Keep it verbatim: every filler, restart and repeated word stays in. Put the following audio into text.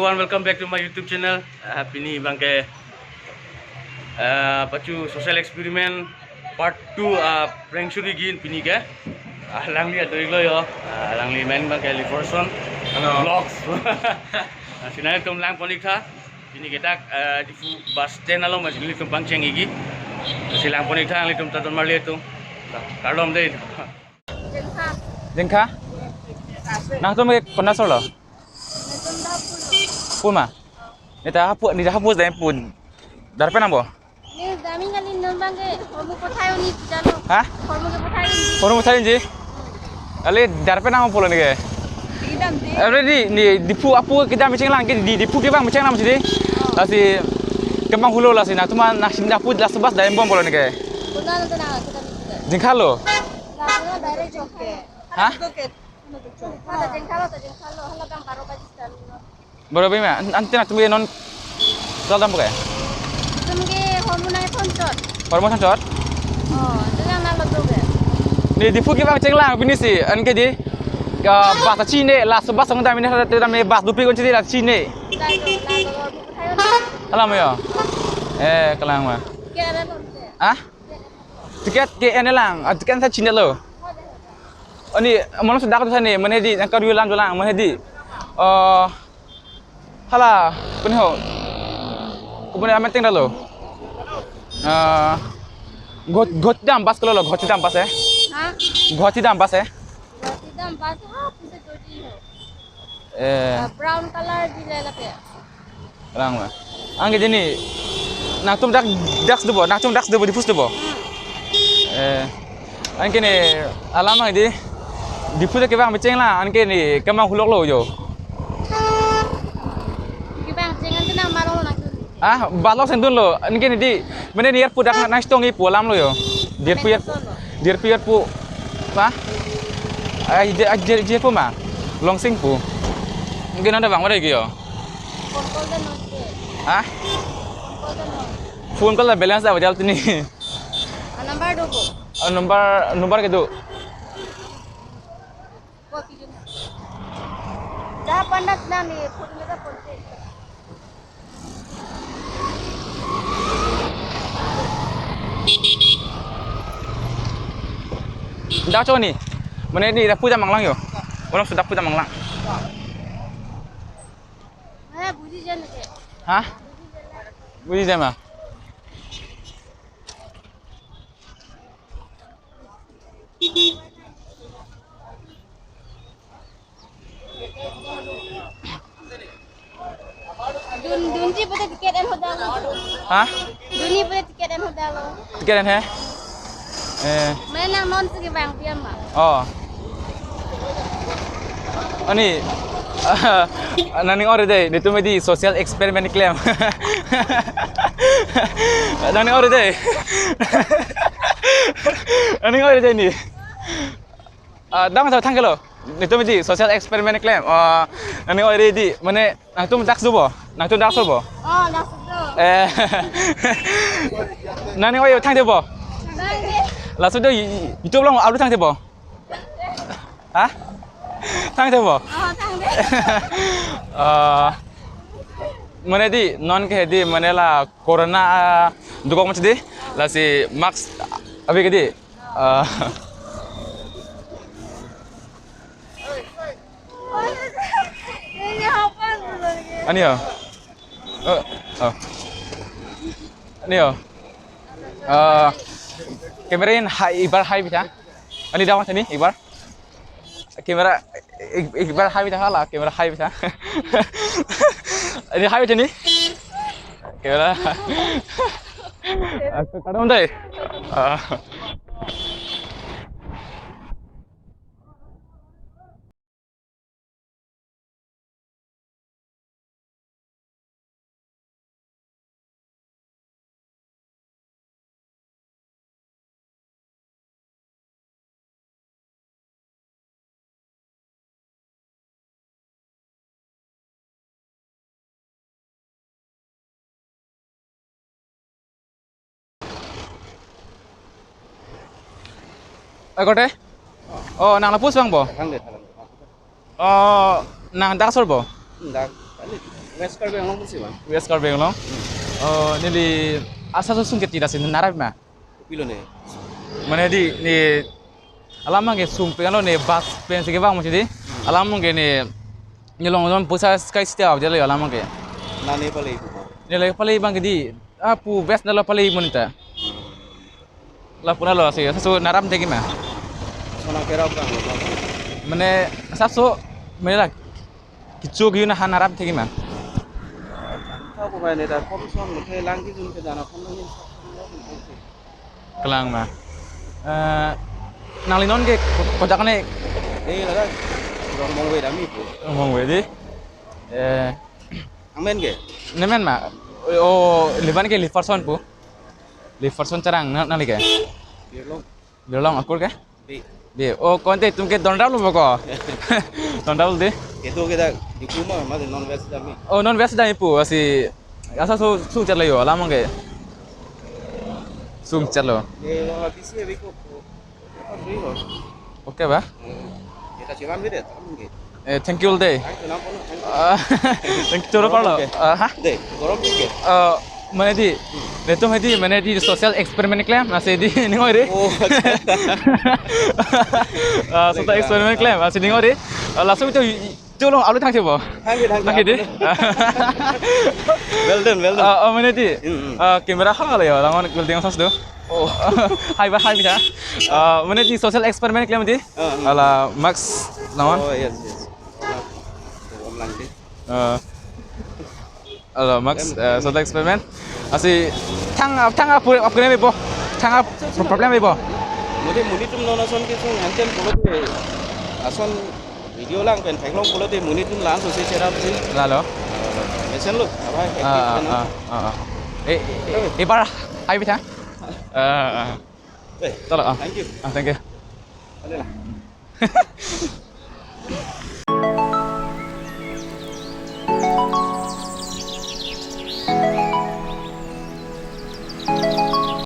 Welcome back to my YouTube channel. Ah, pini abangke, ah, pachu social experiment part two, ah, prank shoot igin pini ke. Ah, alangli adoi lo yo. Ah, alangli amen abangke Liverson. Hello. Vlogs. Ah, si nanglitum lang pon ik tha. Pini ke dak, ah, Diphu bus stand along ma si nanglitum pangcheng ikji. Si lang pon ik tha, nanglitum ta don marli atum. Kardom dei. Jengkha. Jengkha? Nangtum ke konat asor lo? Nangtum dak pulo. Puma? Neta hapu, neta hapu dam pun. Dar pen nangpo? Ne dam-ik kali, non abangke hormu pothai un-e puja lo. Ha? Hormu ke pothai un-e. Hormu pothai un-eji? Ale dar pen nangpo pulo neke. Kedam dei. Ale di, ne Diphu apu kedam chenglang ke, di, Diphu kevang chenglang si dei. Oh. Lasi kemang hulo lasi nangtum nangsi hapu laso bus dam bom pulo neke. Konat nangtum nang kedam-ik puja? Jengkha lo. Laso na direct Jengkha. Ha? Hala Jengkha lo, ta Jengkha lo, hala abang baro baji setame lo. Baro baji ma, an-, ante nangtum ke non kedam ke? Nangtum ke hormu nangthon chot. Hormu thon chot? Oh, itu yang nalo tu ke. Ne Diphu kevang chenglang pini si, anke dei. Ke bus ta chini, laso bus song dam ini, dam ini bus dopik un-eji la chini. Nalo, nalo hormu pothai un-e. Kalang ma yo? Eh, kalang ma. Ke ada tu ke? Ah? Ticket ke-en lang, ah, ticket ta chinilo. Ani, malom si dak tu sani, mane dei, nangkarju alam jo lang, mane dei. Eh, hala, pini ho. Ko pini amen ting dalo. Eh, Guwahati, Guwahati dam bus ke lo, Guwahati dam bus eh. Ha? Guwahati dam bus eh. Guwahati dam bus, ha, pisa jodi ho. Eh. Ah, brown color dei le lake. Rang ma. Anke dei ne. Nangtum dak, dak dopo, nangtum dak dopo, Diphu dopo. Hmm. Eh. Anke ne alam nang dei. Diphu ta kevang mecheng lang, anke ne kemang hulok lo yo. Kevang cheng anke nang malom lo nangtum. Ah, balok sendun lo. Anke ne dei. Mane ne airport dak nangchetong-ik pu alam lo yo. Dei airport, airport. Dei airport pu. Pa? Ai, dei, ai, dei, dei pu ma. Longsing pu. Anke non ta vang ma dei ke yo. Phone call ta non ke. Ha? Phone call ta non. Phone call ta balance ta bajal tini. Ah, number dopo. Ah, number, number kedo. Ko pidun. Dah pandak na ni, phone mega phone pe. Dak choni. Mane ne dak puja manglang yo. Orang sudah puja manglang. Eh, buji jan ke. Ha? Buji jan ma? Dun, dunji pute ticket en hoda lo. Ha? Dunji pute ticket en hoda lo. Ticket en he? Eh. Mane nang non si kevang pi ma? Oh. Ani, nangning ore dei, netum dei social experiment klem. Nangning ore dei. Nangning ore dei ne. Ah, dam sa thang kelo. Netum dei social experiment klem. Ah, nangning ore dei, mane nangtum dak dopo, nangtum dak dopo. Oh, dak do. Eh. Nangning ore thang dopo. Thang dei. Laso do YouTube along upload thang dopo. Ha? Thang dopo. Oh, thang dei. Ah, mane dei, non ke dei, mane la corona, ah, dokok mati dei. Lasi mask ave ke dei. Ah. Ani ho. Oh, oh. Ani ho. Ah, camera in hai, ek bar hai pitha. Ani dak ma tha ne, ek bar. Camera, ek, ek bar hai pitha hala, camera hai pitha. Ani hai pitha ne? Camera. Aku kadang dai. Ah. Akote? Oh, nang lapu si vangpo? Thang dei, thang dei. Oh, nang dak asor po? Dak, kali. West Karbi Anglong pusi ma? West Karbi Anglong. Oh, neli asa so sungketi lasi narap ma? Kopilo ne? Mane di, ne alam abangke sung penlo ne bus pensi kevang musi di. Alam abangke ne, ne long zon poisa sky stay out jalo alam abangke. Nane palei pu? Neli palei abangke di, ah, pu best nalo palei monita. Lapu nalo si, asa so narap thekji ma? Sona kerap kang lo. Mane, asa so, mane la, kecho ke-un ahan narap thekji ma? Tha ko bai ne ta kom son lo the lang kejun ke jana kon lo. Kelang ma. Eh, nangli non ke ko-, kojak ne? Eh, ladak. Rong Mongve dami pu. Mongve di. Eh. Angmen ke? Nemen ma. Oh, liban ke Liferson pu. Liferson Charang na, nangli ke? Birlong. Birlong akur ke? Bi. Bi. Oh, konte tum ke donrap lo boko. Donrap lo di. Kedo ke dak di kuma ma de non veg dami. Oh, non veg dami pu, lasi asa so sungchet lo yo, alam abangke. Sungchet lo. Ye lo bisi abi ko. Apa sui ho? Okay ba? Kita chiran bide, tangan ke. Eh, thank you all day. Thank you, nampo, thank you. Ah, thank you, choro parlo. Oke. Ah, ha? De, gorom ke. Ah, mane di, netum hedi, mane di social experiment klem, lasi di ning oi di. Oh, okay. Ah, social experiment klem, lasi ning oi di. Ah, langsung itu, itu lo, alu thang sih, bo. Thank you, thank you. Thank you, di. Well done, well done. Ah, oh, mane di. Hmm, hmm. Ah, camera hal kali ya, langon building sas do. Oh. Hai ba, hai bisa. Ah, mane di social experiment klem di. Ah, ah. Ala mask langon. Oh, yes, yes. Om lang di. Ah. Ala mask, eh, social experiment. Lasi thang, thang apa, apa kena bo? Thang apa problem bo? Modi, modi tum non ason ke sung anten pulote ason video lang pen theklong pulote modi tum lang so se cherap si. Lalo. Mesen lo, apa? Ah, ah, ah, ah. Eh, eh, eh, para, hai bisa. Ah, ah. Eh, tolong, ah. Thank you. Ah, thank you. Ada lah.